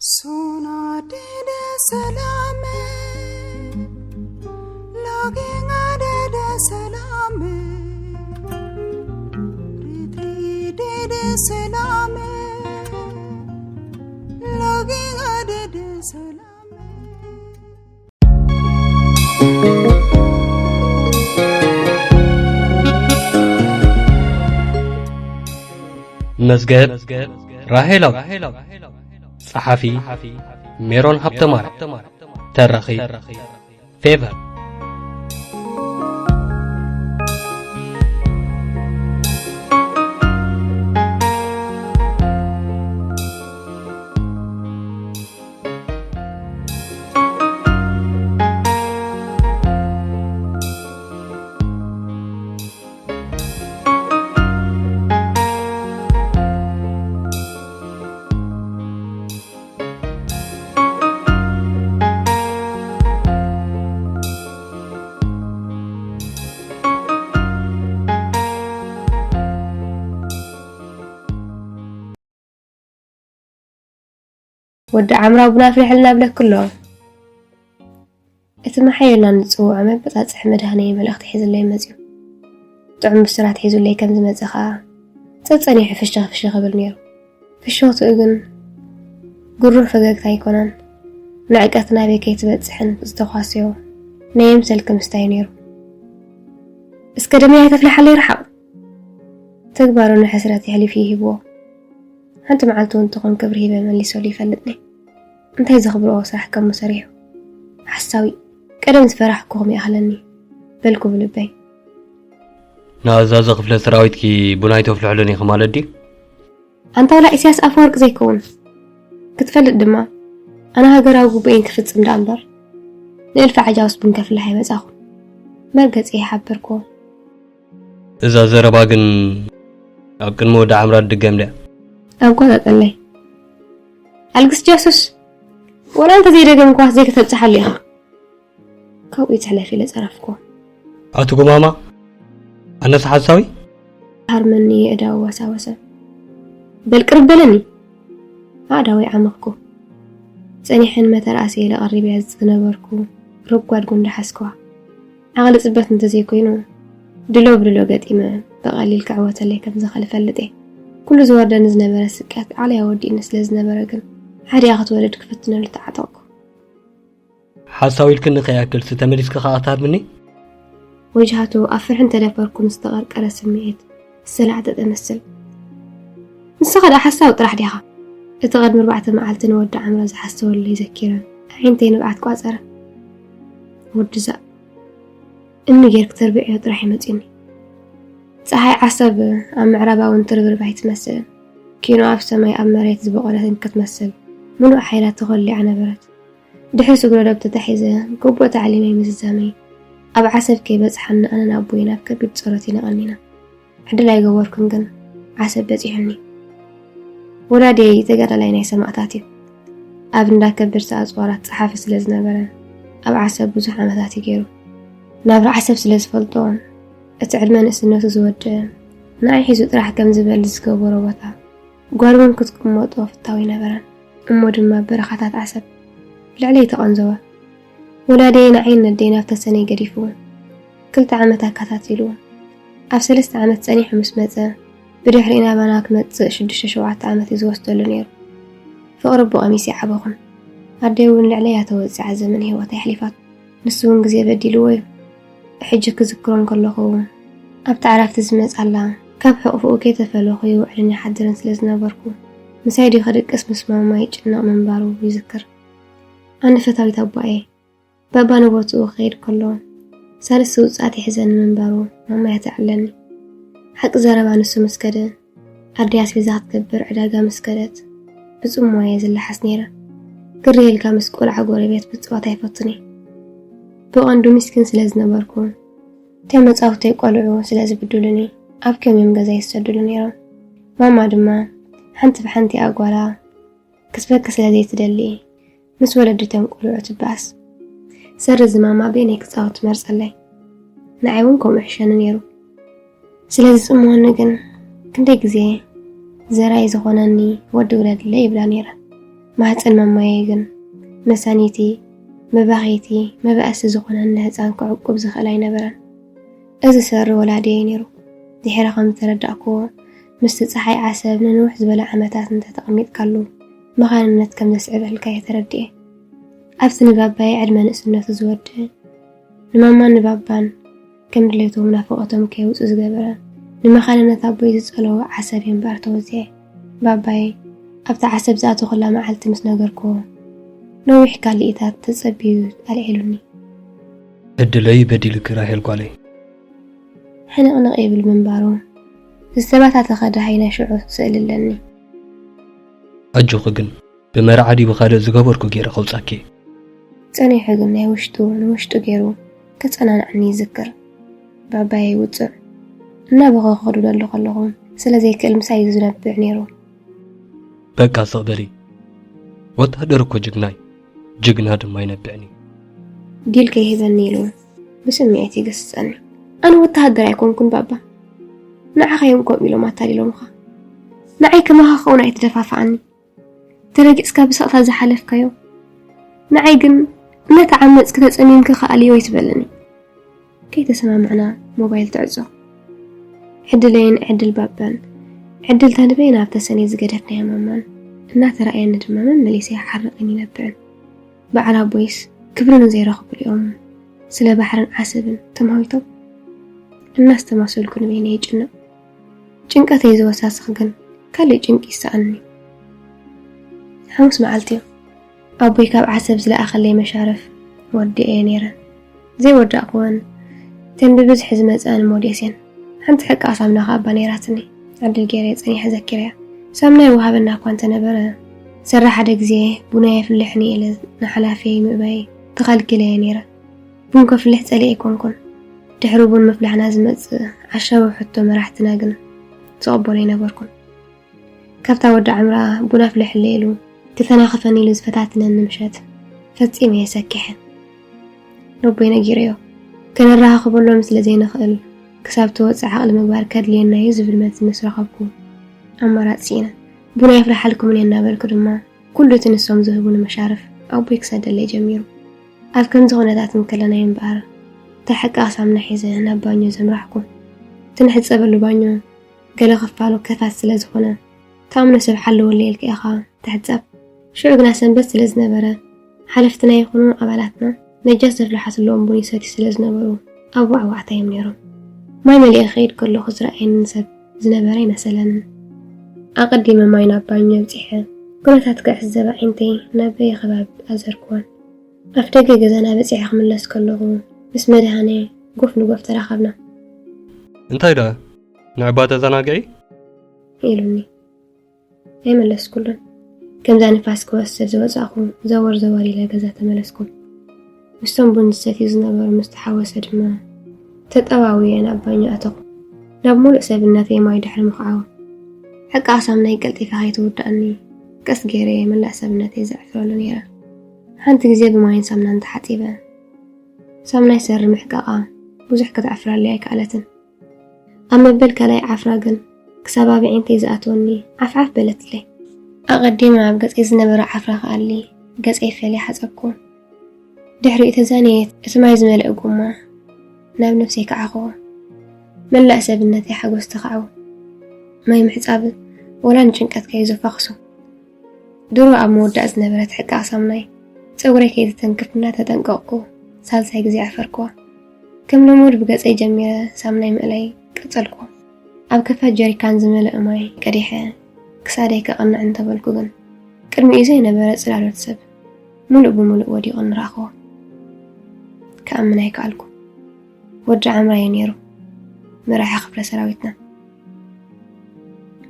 Sona dede salame, login adede salame, riti dede salame, login adede salame. መዝገብ ራሄላዊ፣ ጸሓፊ ሜሮን ሃብተማርያም፣ ተራኺ ፌቨር። ወዲ ዓምራ ቡና ኣፍልሐልና ብለኪ ኣሎ። እቲ መሓየልና ንጽውዖ መበጻጽሒ መድሃነይ መልእኽቲ ሒዙለይ መጺኡ። ጥዑም ብስራት ሒዙለይ ከም ዝመጸ ኸኣ ጸጸኒሑ ፍሽኽ ፍሽኽ ይብል ነይሩ። ፍሽኽትኡ ግን ግሩህ ፈገግታ ኣይኮነን። ንዕቀት ናበይ ከይትበጽሕን ዝተኳስዮ ናይ የምሰልኪ ምስታይ ነይሩ። እስከ ደመይ ኣይተፍልሓለይ ርሓቕ። ተግባሩ ንሕስረት የሕሊፉ ይሂብዎ። ሓንቲ መዓልቲ እውን ትኹን ክብሪ ሂበ መሊሰሉ ይፈልጥኒ። እንታይ ዘኽብርዎ ስራሕ ከሙ ሰሪሑ። ሓሳዊ፣ ቀደም ዝፈራሕኩኹም ይኣኽለኒ በልኩ ብልበይ። ንኣዛዚ ክፍለ ሰራዊትኪ ቡና ኣይተፍልሕሉን ኢኺ ማለት ድዩ? ኣንታ ወላ ኢሳያስ ኣፈወርቅ ዘይከውን። ክትፈልጥ ድማ ኣነ ሃገራዊ ግቡኤን ክፍጽም ደኣ እምበር ንእልፊ ዓጃውስ ቡን ከፍልሕ ኣይመጻኹን። መርገጺ ይሓበርኩዎ። እዛ ዘረባ ግን ኣብ ቅድሚ ወዲ ዓምራ ትድገም ድያ? ኣጓጣጠለይ። ኣልግስ ጃሱስ፣ ወላ እንተ ዘይደገምኳስ ዘይክተብጽሓሉ ኢኻ። ካብኡ ይትሕለፍ ኢለ ጸረፍኩ። ኣቲ ጉማማ፣ ኣነስ ሓሳዊ? ሃርመኒ የእዳው ወሳወሰ። በል ቅርብ በለኒ። ኣእዳወይ ዓመኽኩ። ጸኒሐን መተርኣሰ ኢለ ቀሪበያ ዝነበርኩ ረጓድ ጉንዲ ሓዝክዋ። ዓቕሊ ጽበት እንተዘይኮይኑ፣ ድሎ ብድሎ ገጢመ ብቐሊል ክዕወተለይ ከም ዝኽእል እፈልጥ እየ። ኩሉ ዝወርደኒ ዝነበረ ስቅያት ዓለያ ወዲእኒ ስለ ዝነበረ ግን፣ ሓዲኣ ክትወርድ ክፍትነሉ ተዓጠቕኩ። ሓሳዊ ኢልክኒ ከይኣክልሲ ተመሊስኪ ከኣ ክትሃርምኒ? ወጅሃቱ ኣብ ፍርሒ እንተደፈርኩ ምስ ተቐርቀረ ስምዒት ዝሰላዕጠጠ መስል። ንስኻ ደኣ ሓሳዊ ጥራሕ ዲኻ? እቲ ቅድሚ ኣርባዕተ መዓልቲ ንወዲ ዓምራ ዝሓሰወለይ ዘኪረ ኣዒንተይ ንብዓት ቋጸረ። ወዲ ዛእ እምኒ ጌርኪ ተርብዕዮ ጥራሕ እዩ መጺኡኒ። ጸሓይ ዓሰብ ኣብ ምዕራባዊ እንትርብርብ ኣይትመስልን። ኪኖ ኣብ ሰማይ ኣብ መሬት ዝበቖለት ክትመስል ምሉእ ሓይላ ተኾሊዓ ነበረት። ድሕሪ ስግረ ዶብ ተታሒዘ ግቡእ ታዕሊመይ ምዝዛመይ ኣብ ዓሰብ ከይበጽሓኒ ኣነን ኣቦይን ኣብ ከቢድ ጸሎት ኢና ቀኒና። ዕድል ኣይገበርኩን ግን ዓሰብ በጺሑኒ። ወላዲየይ ተጋዳላይ ናይ ሰማእታት እዩ። ኣብ እንዳ ከበድቲ ኣጽዋራት ጸሓፊ ስለ ዝነበረ ኣብ ዓሰብ ብዙሕ ዓመታት እዩ ገይሩ። ናብራ ዓሰብ ስለ ዝፈልጦ እቲ ዕድመ ንእስነቱ ዝወደአ ንኣይ ሒዙ ጥራሕ ከም ዝበል ዝገበሮ ቦታ ጓል እውን ክትቅመጦ ፍታው ኣይነበረን። እሞ ድማ በረኻታት ዓሰብ ልዕለይ ተቐንዘወ። ወላዲየይ ንዓይን ነደይን ኣብ ተሰነይ ገዲፉ ክልተ ዓመት ኣካታቲሉ ኣብ ሰለስተ ዓመት ጸኒሑ ምስ መጸ ብድሕሪኡ ናባና ክመጽእ ሽዱሽተ ሸውዓተ ዓመት እዩ ዝወስደሉ ነይሩ። ፍቕሪ ብቐሚስ ይዓበኹን ኣደይ እውን ልዕለያ ተወጺዓ ዘመን ህይወታ የሕሊፋቶ። ንሱ እውን ግዜ በዲልዎ እዩ። ሕጂ ክዝክሮ እንከለኹ ኣብቲ ዕረፍቲ ዝመጻላ ካብ ሕቕፍኡ ከይተፈለኹ ይውዕልን ይሓድርን ስለ ዝነበርኩ ምሳይ ድዩ ክድቅስ ምስ ማማ ይጭነቕ ምንባሩ ይዝክር። ኣነ ፈታዊት ኣቦኣ እየ። ባባ ንቦትኡ ክኸይድ ከሎ ሳልስቲ ውጽኣት ይሕዘኒ ምንባሩ ማማ እያ ተዕለኒ። ሓቂ ዘረባ ንሱ ምስ ከደ ኣደይ ኣስቤዛ ክትገብር ዕዳጋ ምስ ከደት ብጽምዋ እየ ዝለሓስ ነይረ። ግርህ ኢልካ ምስ ቆልዓ ጎረቤት ምጽዋት ኣይፈቱን እየ። ብቐንዱ ሚስኪን ስለ ዝነበርኩ እቶም መጻውተይ ቆልዑ ስለ ዝብድሉኒ ኣብ ከምዮም ገዛ ይሰዱሉ ነይሮም። ማማ ድማ ሓንቲ ብሓንቲ ኣጓላ ክትበኪ ስለ ዘይትደሊ ምስ ወለዲ እቶም ቆልዑ ትበኣስ። ሰሪ እዚ ማማ በየነይ ክጻወት ትመርጸለይ። ንዓይ እውን ከምኡ ይሕሸኒ ነይሩ። ስለ ዝጽምወኒ ግን ክንደይ ግዜ ዘራይ ዝኾነኒ ወዲ ውለድለይ ይብላ ነይረን። ማህፀን ማማየይ ግን መሳኒቲ፣ መባኸይቲ፣ መባእሲ ዝኾነን ንህፃን ክዕቁብ ዝኽእል ኣይነበረን። እዚ ሰሪ ወላዲየይ ነይሩ። ድሒረ ከም ዝተረዳእክዎ፣ ምስቲ ፀሓይ ዓሰብ ንንውሕ ዝበለ ዓመታት እንተተቐሚጥካሉ፣ መኻንነት ከም ዘስዕበልካ እየ ተረዲኤ። ኣብቲ ንባባይ ዕድመ ንእስነቱ ዝወድእ፣ ንማማን ንባባን ከም ድሌቶም ናፍቖቶም ከየውፅኡ ዝገበረ፣ ንመኻንነት ኣቦይ ዝፀለዎ ዓሰብ እየ እምበኣር ተወዚዐ። ባባይ ኣብቲ ዓሰብ ዝኣተኹላ መዓልቲ ምስ ነገርክዎ፣ ነዊሕ ካልኢታት ተፀቢዩ ኣልዒሉኒ። ዕድለይ በዲልኪ ራሄል ጓለይ። ሕንቕንቕ ይብል ምንባሩ፣ ዝተባታተኸ ደሃይ ናይ ሽዑ ስእሊ ኣለኒ። ኣጆኺ ግን ብመርዓ ድዩ ብኻልእ ዝገበርኩ ገይረ ከውጻኪ። ጸኒሑ ግን ናይ ውሽጡ ንውሽጡ ገይሩ ከጸናንዓኒ ይዝክር። ባባየይ ውጹዕ እናበኸ ክኸዱ ደሉ ከለኹ ስለ ዘይክእል ምሳይ እዩ ዝነብዕ ነይሩ። በቃ ስቕ በሊ። ወታደር እኮ ጅግና እዩ። ጅግና ድማ ይነብዕን እዩ። ዲል ከይህበኒ ኢሉ ብስምዒት ይገስጸኒ። ኣነ ወተሃደር ኣይኮንኩን ባባ። ንዓኻ እዮም ከምኡ ኢሎም ኣታሊሎምኻ። ንዓይ ከማኻ ክኸውን ኣይትደፋፍኣኒ። ተረጊጽካ ብስቕታ ዝሓለፍካዮ። ንዓይ ግን እናተዓመጽኪ ተጸሚምኪ ከኣልዮ ኣይትበልኒ። ከይተሰማማዕና ሞባይል ትዕጾ። ዕድለይን ዕድል ባባን ዕድልታ ንበይና ኣብ ተሰነይ ዝገደፍናዮ ማማን እናተራእየኒ ድማ መመሊሰ ይሓርቕን ይነብዕን። በዓል ኣቦይስ ክብሪ ንዘይረኽቡሉ እዮም ስለ ባሕርን ዓሰብን ተማዊቶም። እናስተማሰልኩ ንበይነይ ይጭነቕ። ጭንቀተይ ዘወሳስኽ ግን ካልእ ጭንቂ ይሰኣንኒ። ሓሙስ መዓልቲ እዩ ኣቦይ ካብ ዓሰብ ዝለኣኸለይ መሻርፍ ወዲኤ ነይረ። ዘይወዳእክወን እተን ብብዝሒ ዝመፅኣኒ ሞዴስ እየን። ሓንቲ ሕቃ ሳምና ከኣ እባ ነይራትኒ። ዕድል ገይረ ጸኒሐ ዘኪረያ። ሳምና ይወሃበና እኳ እንተነበረ፣ ሰራሕ ሓደ ግዜ ቡና የፍልሕኒ ኢለ ንሓላፊየይ ምእባይ ተኸልኪለየ ነይረ። ቡን ከፍልሕ ጸሊኤ ኣይኮንኩን። ድሕሪ ቡን ምፍላሕና ዝመጽእ ዓሻዊ ሕቶ መራሕትና ግን ዝቕበሎ ኣይነበርኩን። ካብታ ወዲ ዓምራ ቡን ኣፍልሕለይ ኢሉ ክተናኽፈኒ ኢሉ ዝፈታትነኒ ምሸት ፈጺመ እየ ሰኪሐ። ነቦይ ነጊረዮ። ከነራኻኽበሎም ስለ ዘይንኽእል፣ ክሳብ ትወጽእ ዓቕሊ ምግባር ከድልየና እዩ ዝብል መልሲ ምስ ረኸብኩ፣ ኣማራጺ ስኢነ። ቡን ኣየፍልሓልኩምን እየ እናበልኩ ድማ፣ ኩሉ እቲ ንሶም ዝህቡኒ መሻርፍ ኣቦይ ክሰደለይ ጀሚሩ። ኣብ ከምዚ ኩነታት እንከለና እየ እምበኣር፣ እታ ሕቃ ሳምና ሒዘ ናብ ባኞ ዘምራሕኩ። እቲ ንሕጸበሉ ባኞ ገለ ክፋሉ ከፋት ስለ ዝኾነ፣ ታምኖ ሰብ ሓለወለይ ኢልካ ኢኻ ትሕጸብ። ሽዑ ግና ሰንበት ስለ ዝነበረ፣ ሓለፍትና ይኹኑ ኣባላትና ነጃስ ዘፍልሓትሎም ቡን ይሰትዩ ስለ ዝነበሩ፣ ኣብ ዋዕዋዕታ እዮም ነይሮም። ማይ መሊኤ ክኸይድ ከለኹ ዝረኣየኒ ሰብ ዝነበረ ኣይመሰለንን። ኣቐዲመ ማይ ናብ ባኞ ኣብጺሐ፣ ኩነታት ክዕዘብ ኣዒንተይ ናብ በየ ከባቢ ኣዘርክወን። ኣፍደገ ገዛና በጺሐ ክምለስ ከለኹ፣ ምስ መድሃኔ ጎፍ ንጎፍ ተራኸብና። እንታይ ደኣ ንዕባ ተዘናግዒ? ኢሉኒ። ኣይመለስኩሉን። ከምዛ ንፋስ ክወስድ ዝወጻእኩ ዘወር ዘወር ኢለ ገዛ ተመለስኩ። ምስቶም ቡን ዝሰትዩ ዝነበሩ ምስ ተሓወሰ ድማ ተጠዋውየ ናብ ባኞ ኣተኹ። ናብ ሙሉእ ሰብነተይ ማይ ድሕሪ ምኽዓው፣ ሕቃ ሳምናይ ቀልጢፋ ከይትውድኣኒ ቀስ ገይረ መላእ ሰብነተይ ዘዕፍረሉ ነይረ። ሓንቲ ግዜ ብማይን ሳምናን ተሓጺበ። ሳምናይ ሰሪ ምሕቃቓ ብዙሕ ከተዕፍረለይ ኣይከኣለትን። ኣብ መበል ካልኣይ ዓፍራ ግን ክሳብ ኣብ ኣዒንተይ ዝኣተወኒ ዓፍዓፍ በለትለይ። ኣቐዲመ ኣብ ገጸይ ዝነበረ ዓፍራ ክኣሊ ገጸይ ፈልየ ሓጸብኩ። ድሕሪኡ ተዛንየ እቲ ማይ ዝመልአ ጎማ ናብ ነብሰይ ከዓኹዎ። መላእ ሰብነተይ ሓጎስ ተኻዕወ። ማይ ምሕጻብ ወላ ንጭንቀትካ እዩ ዘፋኽሶ። ድሮ ኣብ ምውዳእ ዝነበረት ሕቃቕ ሳምናይ ጸጉረይ ከይትተንክፍ እናተጠንቀቕኩ ሳልሳይ ግዜ ዓፈርኩዋ። ከም ልሙድ ብገጸይ ጀሚረ ሳምናይ ምእላይ ቀጸልኩ። ኣብ ከፋት ጀሪካን ዝመልአ ማይ ቀዲሐ ክሳደይ ከቕንዕ እንተበልኩ ግን ቅድሚኡ ዘይነበረ ጽላሎት ሰብ ምሉእ ብምሉእ ወዲቑ ንረኣኽዎ። ክኣምን ኣይከኣልኩ። ወዲ ዓምራ እዩ ነይሩ፣ መራሒ ክፍለ ሰራዊትና።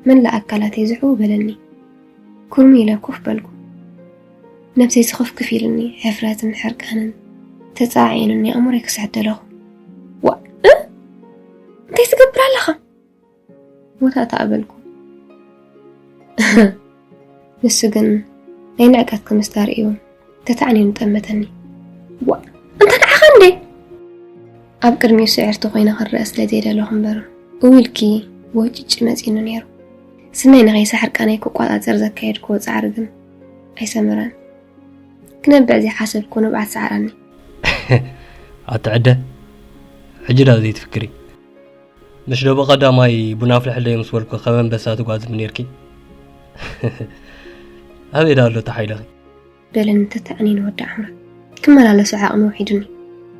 መላእ ኣካላተይ ዝሕው በለኒ። ኩርሚ ኢለ ኮፍ በልኩ። ነብሰይ ስኽፍክፍ ኢሉኒ፣ ሕፍረትን ሕርቃንን ተጻዒኑኒ ኣእምሮይ ክስሕት ደለኹ። ዋ እ እንታይ ትገብር ኣለኻ? ወታእታእ በልኩ። ንሱ ግን ናይ ንዕቀት ክምስታ ርእዩ ተታዕኒኑ ጠመተኒ። ዋ እንተ ንዓኻ እንዴ? ኣብ ቅድሚኡ ስዕርቲ ኮይነ ክረአ ስለ ዘይደለኹ እምበር እው ኢልኪ ወጭጭ መጺኑ ነይሩ። ስናይ ንኸይሳ ሕርቃነይ ክቆጻጸር ዘካየድክዎ ጻዕሪ ግን ኣይሰመረን። ክነብዕ ዘይሓሰብኩ ንብዓት ሰዓረኒ። ኣትዕደ ሕጂ ዳ ዘይትፍክሪ? ምሽ ዶ ብቐዳማይ ቡና ኣፍልሕለይ ምስ በልኩ ከም ኣንበሳ ትጓዝሚ ነርኪ? ኣበይ ዳ ኣሎ ተሓይለኺ? በለኒ ተተዕኒኑ ወዲ ዓምራ። ክመላለሱ ዓቕሚ ውሒዱኒ።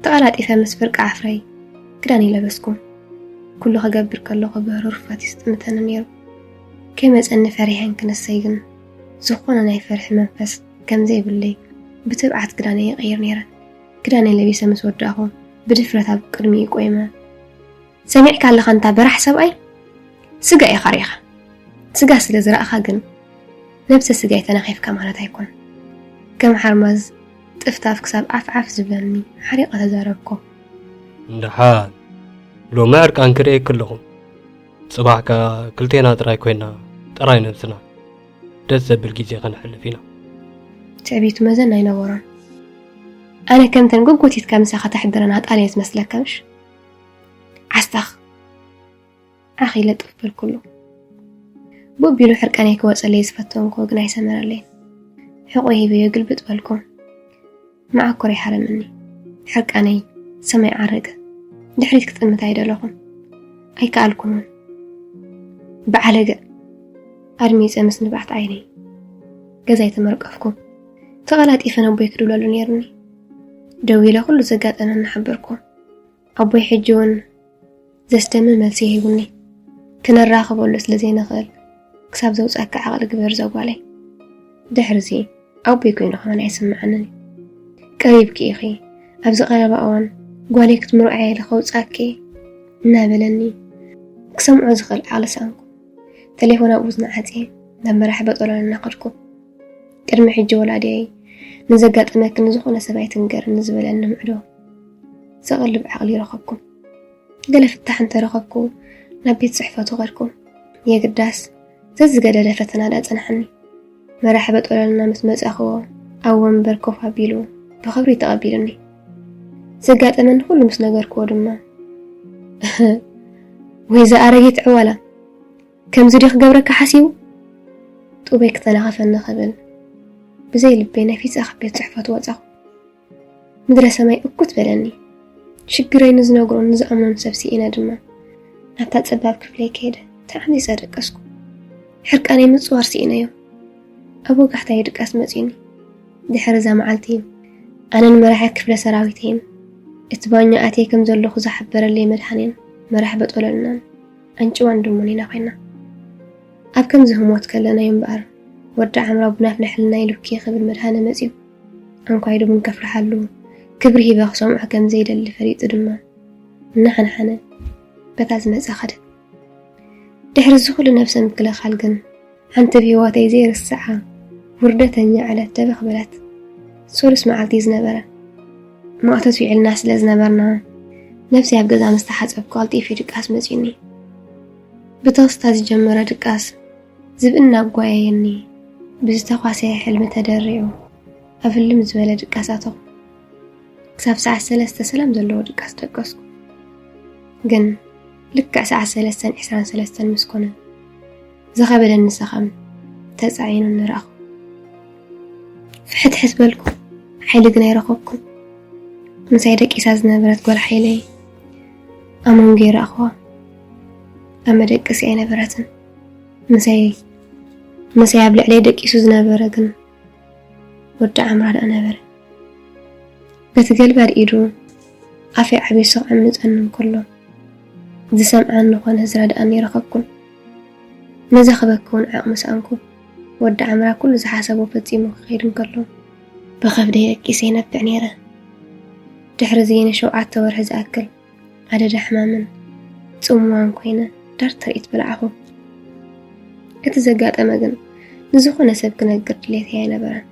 ተቐላጢፈ ምስ ፍርቂ ዓፍረይ ክዳን ይለበስኩ። ኩሉ ክገብር ከለኹ ብህሩር ፋቲስ ጥምተኒ ነይሩ። ከይመጸኒ ፈሪሐን ክነሰይ ግን ዝኾነ ናይ ፍርሒ መንፈስ ከም ዘይብለይ ብትብዓት ክዳነይ ይቕይር ነይረ። ክዳነይ ለቢሰ ምስ ወዳእኹ ብድፍረት ኣብ ቅድሚኡ ቆይመ። ሰሚዕካ ኣለኻ እንታ በራሕ ሰብኣይ? ስጋ ኢኻ ሪኢኻ። ስጋ ስለ ዝረኣኻ ግን ነብሰ ስጋይ ተናኺፍካ ማለት ኣይኮን። ከም ሓርማዝ ጥፍጣፍ ክሳብ ዓፍ ዓፍ ዝብለኒ ሓሪቐ ተዛረብኩ። እንድሓን ሎሚ ዕርቃን ክርእየኪ ኣለኹ። ጽባሕ ከኣ ክልቴና ጥራይ ኮይና ጥራይ ነብስና ደስ ዘብል ግዜ ከነሕልፍ ኢና። ትዕቢቱ መዘን ኣይነበሮን። ኣነ ከምተን ጎጎቲትካ ምሳኻ ተሕብረን ኣጣልየ ዝመስለካ ምሽ? ዓስታኽ ዓኽ ኢለ ጥፍ በልኩሉ። ቦቢሉ ሕርቃነይ ክወጸለይ ዝፈተንኩ ግን ኣይሰመረለይን። ሕቆ ሂበዮ ግልብጥ በልኩ። መዓኮር ይሃረመኒ። ሕርቃነይ ሰማይ ዓረገ። ድሕሪት ክጥምት ኣይደለኹን። ኣይከኣልኩን እውን። ብዓለገ ኣድሚጸ ምስ ንብዓት ዓይነይ ገዛይ ተመርቀፍኩ። ተቐላጢፈ ነቦይ ክድውለሉ ነይሩኒ። ደዊለ ኩሉ ዘጋጠመኒ ሓበርኩ። ኣቦይ ሕጂ እውን ዘስደምም መልሲ ሂቡኒ። ክንራኸበሉ ስለ ዘይንኽእል ክሳብ ዘውጻካ ዓቕሊ ግበር ዘጓለይ። ድሕርዚ ኣቦይ ኮይኑ ከማን ኣይስምዓንን እዩ። ቀሪብኪ ኢኺ፣ ኣብዚ ቀረባ እዋን ጓለይ ክትምርዖ ኢለ ከውጻኪ እናበለኒ ክሰምዖ ዝኽእል ዓቕሊ ሰኣንኩ። ቴሌፎን ኣብ እዝኒ ዓጽየ ናብ መራሕ በጦሎን እናኸድኩ ቅድሚ ሕጂ ወላዲየይ ንዘጋጠመኪ ንዝኾነ ሰብ ኣይትንገርኒ ዝበለኒ ምዕዶ ዘቐልብ ዓቕሊ ረኸብኩ። ገለ ፍታሕ እንተረኸብኩ ናብ ቤት ጽሕፈቱ ከድኩ። የግዳስ ዘዝገደደ ፈተና ዳጸንሓኒ። መራሕ በጦለልና ምስ መጻኽዎ ኣብ ወንበር ኮፍ ኣቢሉ ብኽብሪ ተቐቢሉኒ። ዘጋጠመኒ ኩሉ ምስ ነገርክዎ ድማ ወይ ዝኣረጌት ዕዋላ ከምዚ ድዩ ክገብረካ ሓሲቡ? ጡበይ ክተናኸፈኒ ክብል ብዘይ ልበይ ነፊጸ ካብ ቤት ጽሕፈቱ ወጻኹ። ምድረ ሰማይ እኩት በለኒ። ሽግረይ ንዝነግሮን ንዝኣምኖን ሰብ ስኢነ ድማ ናብታ ጸባብ ክፍለይ ከይደ ተዓሚጸ ደቀስኩ። ሕርቃነይ ምጽዋር ስኢነዮ። ኣብ ወጋሕታየ ድቃስ መጺኡኒ። ድሕሪ እዛ መዓልቲ ኣነን መራሒ ክፍለ ሰራዊተይን እቲ ባኛ ኣትየ ከም ዘለኹ ዝሓበረለይ መድሓኔን መራሕ በጦለልናን ኣንጭዋን ድሙን ኢና ኮይና። ኣብ ከምዚ ህሞት ከለና እዩ እምበኣር ወዲ ዓምራ ቡን ኣፍልሕልና ኢሉኪ ክብል መድሃነ መጺኡ። ዕንኳይ ድሙን ከፍልሓሉ ክብሪ ሂበ ክሰምዖ ከም ዘይደሊ ፈሊጡ ድማ እናሓንሓነ በታ ዝመጸ ኸደ። ድሕሪ እዚ ኩሉ ነብሰ ምክልኻል ግን ሓንቲ ብህይወተይ ዘይርስዓ ውርደተኛ ዕለት ደበኽ በለት። ሶሉስ መዓልቲ ዝነበረ መቕተት ውዒልና ስለ ዝነበርና ነብሲ ኣብ ገዛ ምስ ተሓጸብኩ ቀልጢፉ ድቃስ መጺኡኒ። ብተኽስታ ዝጀመረ ድቃስ ዝብእና ኣጓየየኒ። ብዝተኳሰየ ሕልሚ ተደሪዑ ኣብ ህልም ዝበለ ድቃስ ኣተኹ። ክሳብ ሰዓት ሰለስተ ሰላም ዘለዎ ድቃስ ደቀስኩ። ግን ልክዕ ሰዓት ሰለስተን ዕስራን ሰለስተን ምስ ኮነ ዝኸበደኒ ሰኸም ተጻዒኑኒ ረኣኹ። ፍሕትሕት በልኩ፣ ሓይሊ ግን ኣይረኸብኩን። ምሳይ ደቂሳ ዝነበረት ጓል ሓይለይ ኣብ መንጎ ይረኣኽዋ ኣብ መደቀሲ ኣይነበረትን። ምሳይ ምሳይ ኣብ ልዕለይ ደቂሱ ዝነበረ ግን ወዲ ዓምራ ደኣ ነበረ። በቲ ገልባድ ኢዱ ኣፈይ ዓቢሱ ክዕምጸኒ እንከሎ ዝሰምዓኒ ኮነ ዝረድኣኒ ኣይረኸብኩን። ነዚ ክበኪ እውን ዓቕሚ ሰኣንኩ። ወዲ ዓምራ ኩሉ ዝሓሰቦ ፈጺሙ ክኸይድ እንከሎ ብኸብደይ ደቂሰ ይነብዕ ነይረ። ድሕሪ እዚ ንሸውዓተ ወርሒ ዝኣክል ኣደዳ ሕማምን ጽምዋን ኮይነ ዳር ትርኢት በላዕኹ። እቲ ዘጋጠመ ግን ንዝኾነ ሰብ ክነግር ድሌተይ ኣይነበረን።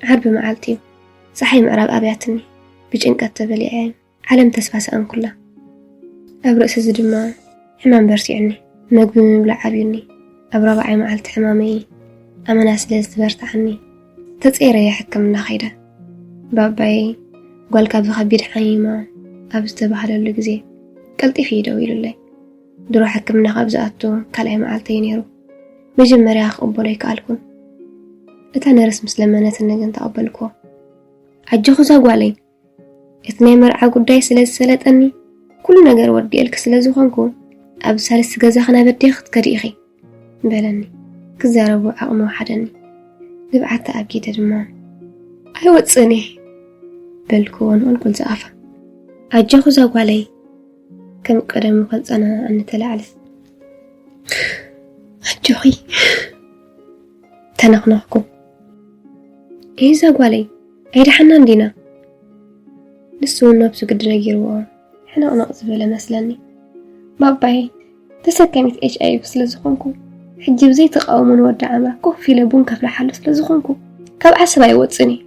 ዓርቢ መዓልቲ እዩ። ጸሓይ ምዕራብ ኣብያትኒ። ብጭንቀት ተበሊዐ ዓለም ተስፋ ሰኣንኩላ። ኣብ ርእሲ እዚ ድማ ሕማም በርቲዕኒ። መግቢ ምብላዕ ኣብዩኒ። ኣብ ራብዓይ መዓልቲ ሕማመይ ኣመና ስለ ዝተበርትዓኒ ተጸይረየ ሕክምና ከይደ። ባባይ ጓልካ ብኸቢድ ሓሚማ ኣብ ዝተባህለሉ ግዜ ቀልጢፉ እዩ ደው ኢሉለይ። ድሮ ሕክምና ካብ ዝኣቱ ካልኣይ መዓልተይ ነይሩ። መጀመርያ ክቕበሎ ኣይከኣልኩን። እታ ነርስ ምስ ለመነትኒ ግን ተቐበልክዎ። ኣጆኺ እዛ ጓለይ፣ እቲ ናይ መርዓ ጉዳይ ስለ ዝሰለጠኒ፣ ኩሉ ነገር ወዲኤልኪ ስለ ዝኾንኩ፣ ኣብ ሳልስቲ ገዛኺ ናብ ኣዴኺ ክትከዲ ኢኺ፣ በለኒ። ክዛረቦ ዓቕሚ ወሓደኒ። ንብዓት ተኣጊደ ድማ፣ ኣይወጽእን እየ፣ በልክዎ ንቑልቁል ዝኣፋ። ኣጆኺ እዛ ጓለይ፣ ከም ቀደሙ ከጸናንዓኒ ተላዕለ። ኣጆኺ፣ ተነኽነኽኩ። እዛ ጓለይ ኣይደሓናን ዲና? ንሱ እውን ነብሱ ግዲ ነጊርዎ ሕንቕንቕ ዝበለ መስለኒ። ባባይ፣ ተሰከሚት ኤች ኣይ ቪ ስለ ዝኾንኩ፣ ሕጂ ብዘይ ተቃውሞ ንወዲ ዓማ ኮፍ ኢለ ቡን ከፍልሓሉ ስለ ዝኾንኩ፣ ካብ ዓሰብ ኣይወጽን እየ።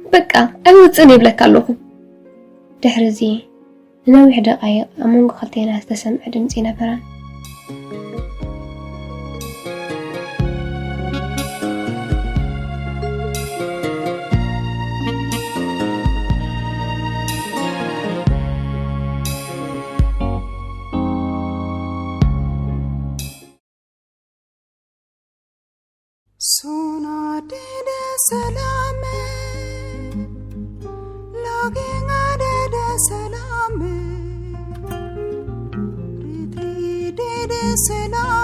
በቃ ኣይወጽን እየ ይብለካ ኣለኹ። ድሕሪ እዚ ንነዊሕ ደቓይቕ ኣብ መንጎ ክልቴና ዝተሰምዐ ድምጺ ነበረን። Sona dede salame, login dede salame, riti dede salame.